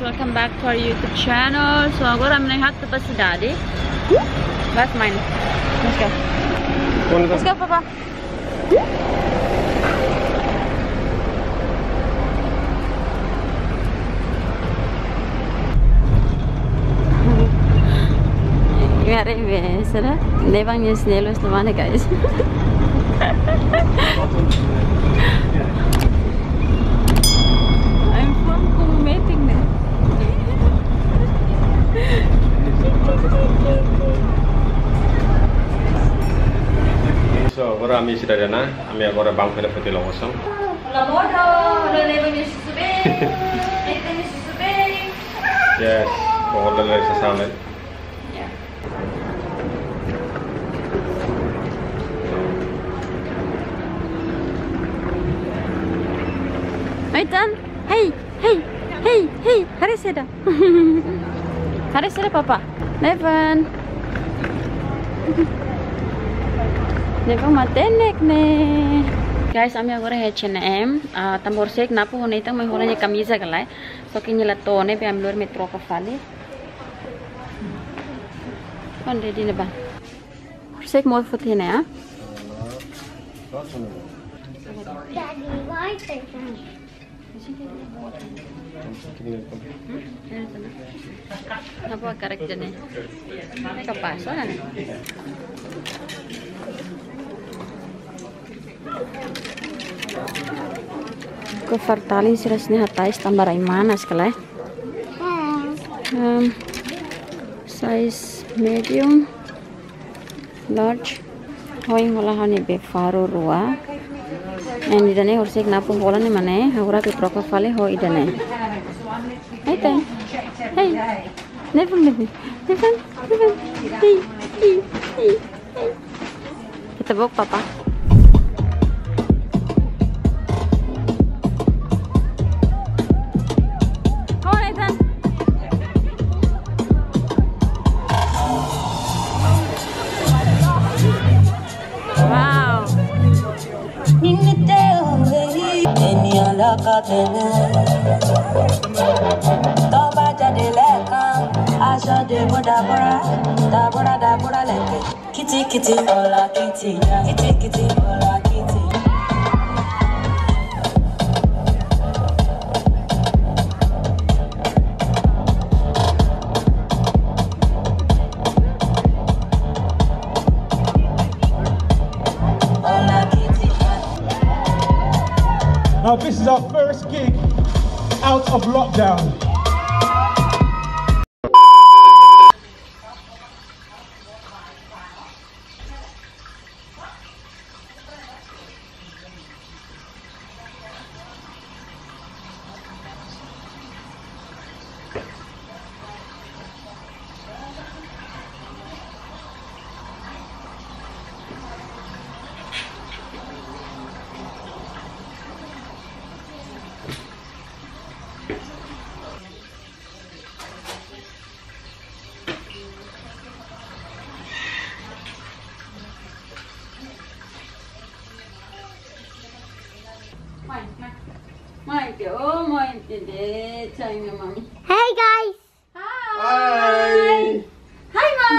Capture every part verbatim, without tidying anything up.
Welcome back to our YouTube channel. So agora ami na'in-haat atu bá sidade. Bá main. Let's go. Let's go, Papa. Ngare be, sera? Nevan nia chinelu esta mana, guys. I'm from Kumu meeting, né? So, agora ami sidade ona, ami agora bá fila foti lokasaun. Hola, modo, hola, leva mi susu be. Leva mi susu be. Yes, hola, leva sasale. Ya. Ethan, hey, hey, hey, hey, haree saida. Haree saida, Papa. Nevan. Nevan matenek ne'e. Guys, ami agora iha H and M. Ah, tanba horiseik Napo ho Nathan mai hola nia kamiza ka lae. Só ke nia la to'o ne'ebé ami lori mai troka fali. Onde dina ba? Horiseik modo foti ne'e, ah? Daddy, why is it done? Hmm? Kenapa karakternya? Kapás, ah? Ko fartalin sira sini hatais tanba rai manas ka lae. Hmm. Em, size medium, large. Ho oin hola ha'u-nia bee faru rua. Ne'e ida-ne'e horiseik Napo hola ne'e mak ne'e, agora atu troka fali ho ida-ne'e. Hey, Tan. Hey. Nevan, Nevan. Nevan, Nevan. Hey, hey, hey, hey. Ita book, Papa. Come on, Ethan. Wow. Kitty, kitty, hola, kitty, kitty, kitty, hola, kitty. Now, this is our first gig out of lockdown. Mai, mai. Mai ke, oh, mai ke de, cai ngamam. Hey, guys. Hi. Hi. Hi, Mom.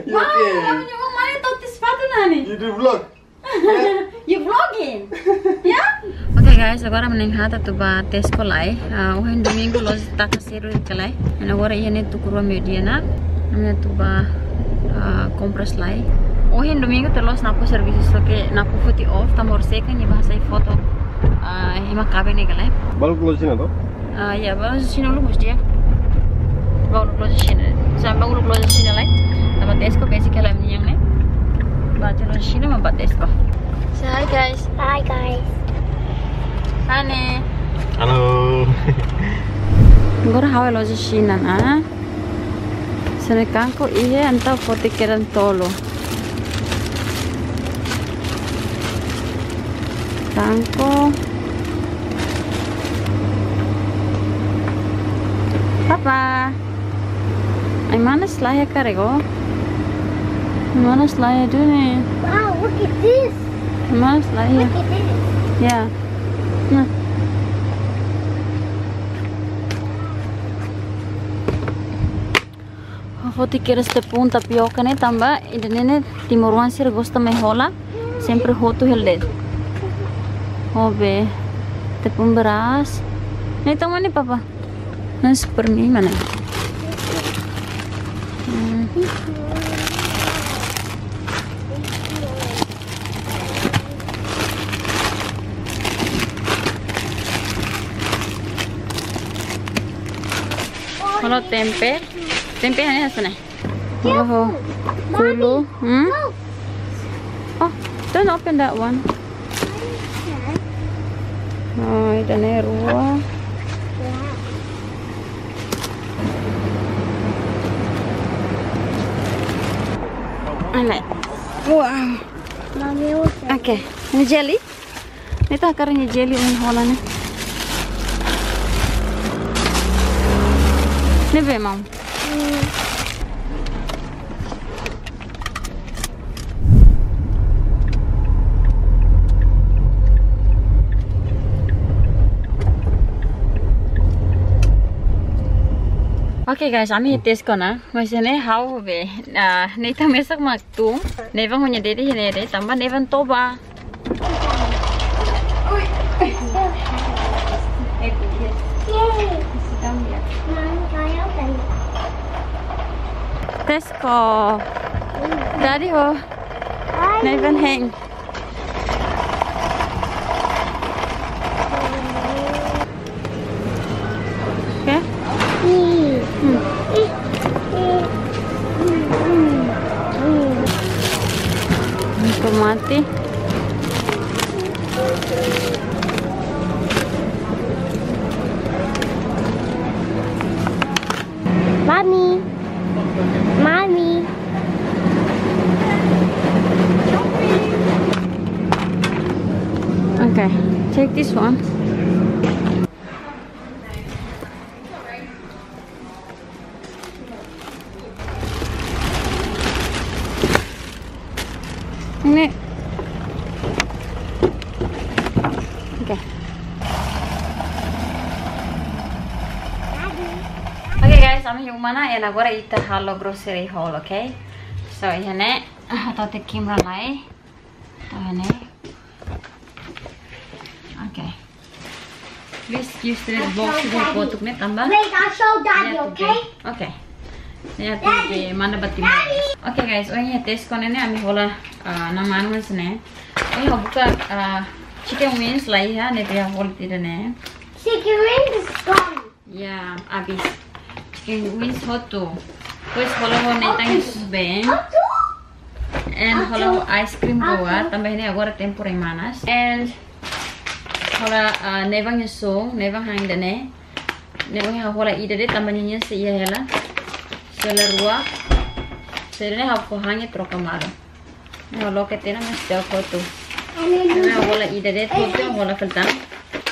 You Wow, okay? Mom, you want my top this patu nani? You do vlog? You vlogging? Ya? Oke guys, agora ami na'in-haat atu bá Tesco lai. Ah, ohin domingu loja taka sedu ka lae. Entaun agora iha ne'e tuku rua meiudia ona. Ami atu bá, ah, kompras lai. Ohin domingu tiha loos Napo servisu, só ke Napo foti off, tanba horiseik nia bá hasai foto, ah, ema kaben ne'e ka lae. Balu loja Xina to? Ah, ya, balu loja Xina uluk mós di'ak. Balu loja Xina. Sa balu loja Xina lai. Tanba Tesco besik hela ami-nian ne'e. Bá tiha loja Xina mak bá Tesco. Say hi, guys. Hi, guys. Ane. Halo. Agora ha'u iha loja Xina ona. Sira-nia kangkung iha, entaun foti kedan tolu. Kangkung. Papa. Ai-manas la iha karik ó. Ai-manas la iha duni. Wow, look at this. Ai-manas la iha. Look at this. Ya. Nah. Hotu kedas tepung tapioka ne'e tanba ida-ne'e ne'e timoroan sira gosta mai hola. Sempre hotu hela de'it. Ho be tepung beras. Ne'e tau mana, Papa? Ne'e super mi mana? Hmm. Hola tempe. Tempe hanesan ne'e. Hola ho kulu. Hmm? Oh, don't open that one. Oh, ida-ne'e rua. Ne'e. Wow. Oke, ne'e jelly. Ne'e ita hakarak nia jelly ohin hola ne'e. Ne'ebé, Mam? Oke guys, ami iha Tesco ona. Mas ne'e ha'u be, ah, ne'e ita mesak mak tun. Nevan ho nia daddy iha ne'e de'it, tanba Nevan toba. Tesco. Daddy ho Nevan hein. Oke. Hmm. Tomate. Mami. Mami. Okay, take this one. Ne'e. Oke. Oke guys, ami iha uma ona, and agora ita halo grocery haul, oke? So, iha ne'e, ah, tau te kimra lai. Tau iha ne'e. Oke. Please use the box, the kotuk ne'e tanba. Wait, I'll show Daddy, okay? Okay. Ne'e atu be manda ba Timor. Okay guys, ohin iha Tesco ne'e ne'e ami hola, ah, na'an manu ne'e. Ohin ha'u buka, ah, chicken wings la iha, ne'ebé ha'u hola tiha ne'e. Chicken wings is gone. Ya, abis. Chicken wings hotu. Depois hola ho Nathan nia susubeen. And hola ho ice cream rua, tanba ne'e agora tempu rai manas. And hola, ah, Nevan nia son, Nevan han ida-ne'e. Nevan ha'u hola ida de'it tanba ninia sei iha hela. Sei la rua. Sei ida-ne'e ha'u fó han nia troka malu. Ne'e ha'u loke tiha ona, mas tel kotuk. Ne'e ha'u hola ida de'it, kotuk ha'u hola fali tan.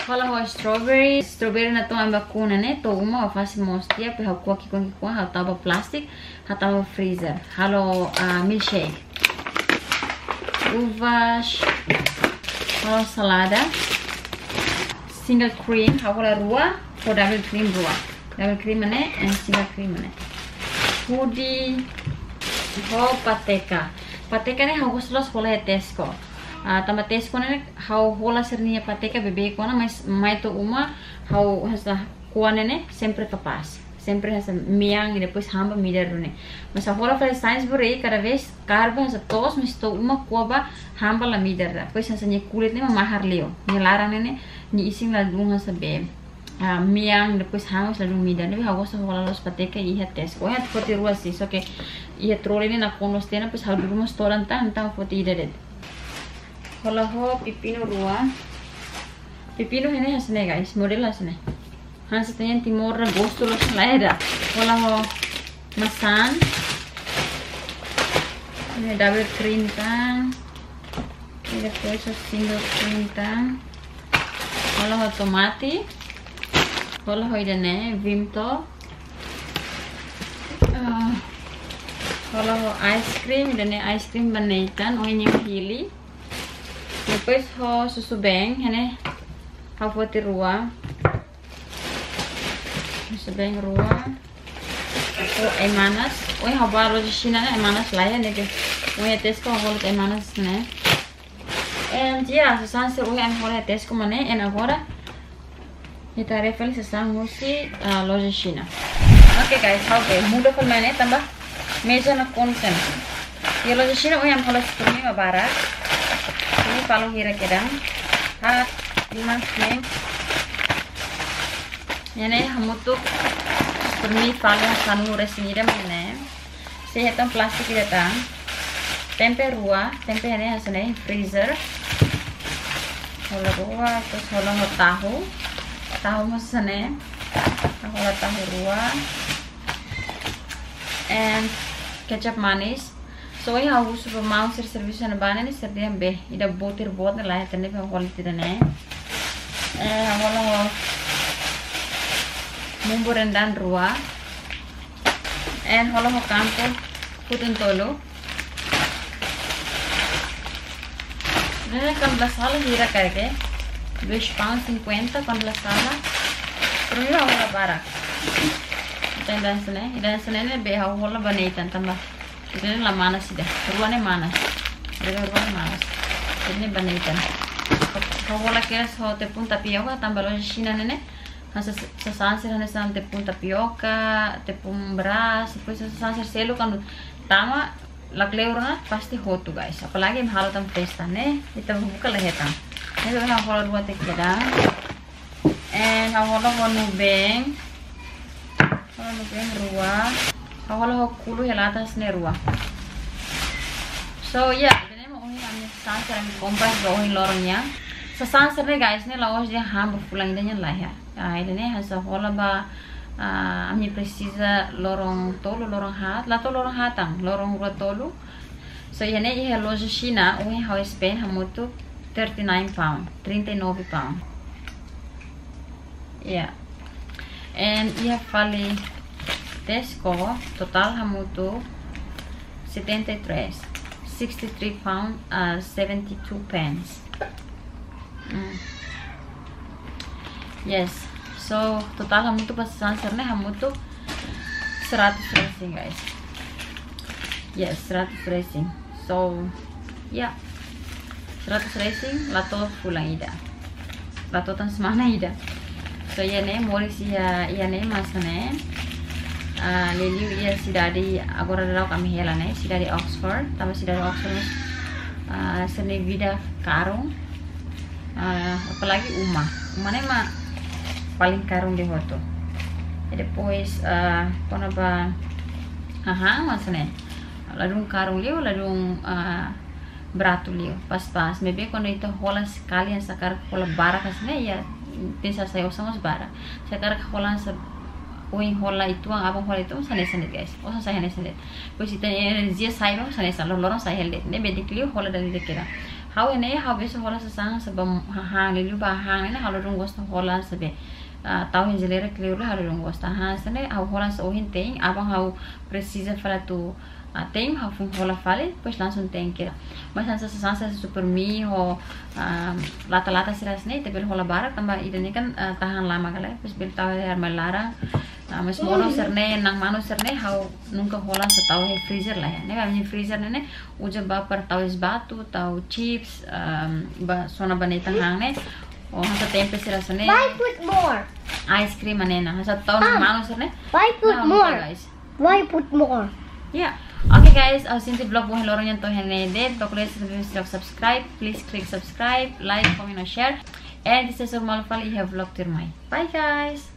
Hola ho strawberry. Strawberry ne'e to'o ami ba ku'u ona ne'e, to'o uma ha'u fase moos tiha, depois ha'u ko'a ki'ikoan ki'ikoan, ha'u tau ba plástiku, ha'u tau ba freezer. Halo, ah, milkshake. Uvas. Halo salada. Single cream, ha'u hola rua, ho double cream rua. Double cream ne'e, and single cream ne'e. Hudi, ho pateka. Pateka ne'e ha'u gosta loos hola iha Tesco. Ah, tanba Tesco ne'e, ha'u hola sira-nia pateka beibeik ona, mas mai to'o uma, ha'u hanesan ko'a ne'e ne'e, sempre kapás. Sempre hanesan mean, i depois han ba midar duni. Mas ha'u hola fali Sainsbury, kada vez kaer ba hanesan to'os, mas to'o uma ko'a ba han ba la midar. Depois hanesan nia kulit ne'e mak mahar liu. Nia laran ne'e ne'e, nia isin ladún hanesan be. Ah, mean, depois han, mas ladún midar. Ne'ebé ha'u gosta hola loos pateka iha Tesco. Ohin ha'u foti rua sih, só ke iha trolley ne'e nakonu loos tiha ona, depois ha'u dudu mós todan tan, entaun ha'u foti ida de'it. Hola ho pepinu rua. Pepinu iha ne'e hanesan ne'e guys, modelu hanesan ne'e. Hanesan ita-nia Timor ne'e gostu loos la iha ida. Hola ho masan. Ne'e double cream tan. I depois ho single cream tan. Hola ho tomate. Hola ho ida-ne'e, Vimto. Ah, hola ho ice cream, ida-ne'e ice cream ba Nathan, ohin nia hili. Depois ho susubeen, iha ne'e ha'u foti rua. Susubeen rua. Ho ai-manas, ohin ha'u bá loja Xina ne'e, ai-manas laiha ne'e. Ohin iha Tesco ha'u hola ai-manas ne'e. And yeah, sasán sira ohin ami hola iha Tesco mak ne'e, and agora ita haree fali sasán husi, ah, loja Xina. Oke guys, oke, muda fali mai ne'e tanba meja nakonu tiha ona. Iha loja Xina ohin ami hola Supermi mak barak. Ne'e falun hira kedan. Haat, liman, neen. Iha ne'e hamutuk Supermi falun sanulu-resin-ida mak ne'e. Sei hetan plástiku ida tan. Tempe rua, tempe ne'e hanesan ne'e, freezer. Hola rua, terus hola ho tahu. Tahu mak hanesan ne'e. Hola tahu rua. And kecap manis. So, ohin ha'u husu ba maun sira servisu iha ne'ebá ne'e, sira dehan be ida botir boot ne'e laiha, entaun ne'ebé hola tiha ne'e. Eh, hola ho bumbu rendang rua. And hola ho kampu futun tolu. Ne'e, kuandu la sala hira karik, dois pound cinquenta, kuandu la sala. Pero ha'u hola barak. Entaun hanesan ne'e, entaun hanesan ne'e ne'ebé ha'u hola ba Nathan tanba ida-ne'e la manas ida. Rua ne'e manas. Ida rua ne'e manas. Ida-ne'e ba Nathan. Ha'u hola kedas ho tepung tapioka tanba loja Xina ne'e ne'e hanesan, sasán sira hanesan tepung tapioka, tepung beras, depois sasán sira seluk kuandu tama lakleur ona pasti hotu, guys. Apalagi ema halo tan festa ne'e, ita buka la hetan. Ne'e ha'u hola rua tiha kedan. And ha'u hola ho nubeen. Hola nubeen rua. Ha'u hola ho kulu iha lata hanesan ne'e rua. So, yeah, ida-ne'e mak ohin ami sasán sira ami kompras ba ohin loron nian. Sasán sira ne'e, guys, ne'e la'ós dehan ba fulan ida nian laiha. Ah, ida-ne'e hanesan hola ba, ah, ami presiza loron tolu, loron haat, la to'o loron haat tan, loron rua tolu. So, iha ne'e iha loja Xina, ohin ha'u spend hamutuk thirty-nine pound, trinta e nove pound. Yeah. And iha fali Tesco, totál hamutuk setenta e três, sixty-three pound, ah, seventy-two pence. Mm. Yes. So, totál hamutuk ba sasán sira ne'e hamutuk seratus resin, guys. Yes, seratus resin. So, ya. Seratus resin, la to'o fulan ida. La to'o tan semana ida. So, iha ne'e, moris iha, iha ne'e mak hanesan ne'e. Ah, liuliu iha sidade, agora daudaun ami hela ne'e, sidade Oxford, tanba sidade Oxford, ah, sira-nia vida karun. Ah, apalagi uma. Uma ne'e mak paling karun liu hotu. E depois, ah, kona-ba hahán mak hanesan ne'e. Ladún karun liu, ladún, ah, baratu liu, pas-pas. Maibé kuandu ita hola sekali, hanesan hakarak hola barak hanesan ne'e, ya, tenke sai osan mós barak. Se hakarak hola hanesan ohin hola uitoan, aban hola uitoan, hanesan ne'e, guys. Osan sai hanesan ne'e. Depois ita-nia enerjia sai, hanesan ne'e, loron sai hela de'it. Ne'ebé di'ak liu hola dala ida kedan. Ha'u ne'e, ha'u besik hola sasán hanesan ba hahán, liuliu ba hahán ne'e, ha'u ladún gosta hola hanesan be, ah, tau iha jeleira kleur, ha'u ladún gosta. Hanesan ne'e, ha'u hola hanesan ohin te'in, aban ha'u presiza fali atu, ah, te'in, ha'u foin hola fali, depois langsung te'in kedas. Mas hanesan sasán hanesan Supermi ho, ah, lata-lata sira hanesan ne'e, ita bele hola barak, tanba ida-ne'e kan, ah, tahan lama ka lae, depois bele tau iha armáriu laran. Ah, mas modo sira-ne'e, na'an manu sira-ne'e, ha'u nunka hola hanesan tau iha freezer laiha. Ne'e, ami-nia freezer ne'e, ne'e, uza ba para tau es-batu, tau chips, ah, ba sona ba Nathan han ne'e. Ou hanesan tempe sira hanesan ne'e. Why put more? Ice cream mak ne'e ona. Hanesan tau na'an manu sira-ne'e. Why put more? Guys. Why put more? Ya. Oke guys, ha'u sente vlog ba ohin loron nian to'o iha ne'e de'it. To'o kles se subscribe, please click subscribe, like, comment, no share. And ita sei hasoru malu fali iha vlog tuirmai. Bye guys.